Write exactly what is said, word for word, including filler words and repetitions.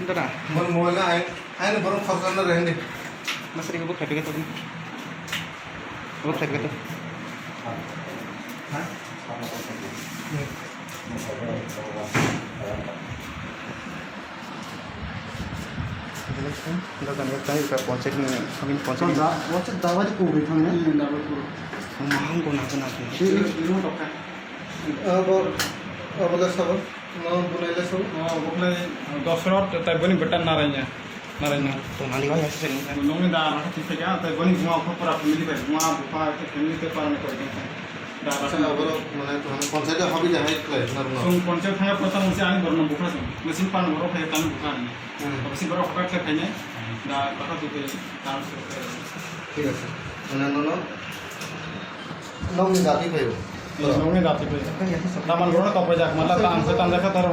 Dada. Mon mobile na ai, ai na borok khoroksa na rehni. Masri ko bukha pega to. Bukha pega to. Ha? Dada, dada, dada, ponsek ni, kami ponsek ni. Ponsek dawa di kubri thang ya? Hmm, dawa kubri. Maham ko na ko na ko. Abo, abo le sabo. No, bunai le sabo. Oh, bokle Dosrot, tai boni betan Naraina. Naraina. To nani bai ase sen. Nongni da, ana thik thik ya, tai boni buma ko pura family bai, buma, bupha, family te para ne koi kan. Da, da. Sa, abo, mane, to, mane, panchayat hobi de hai khlai, normal. Sung panchayat thang ya, pota mungsi ani borno bukha sung. Mesin pan borok hai tan bukha ani. Hmm. Abo si borok hokat khe khainai. Da, kaka tu ke, tan se. Thik ase. Mane, no, no. Nongni jati phaio. Nongni jati phaio. Taman borok to phaijak, mala ta ang se tan jakha tar.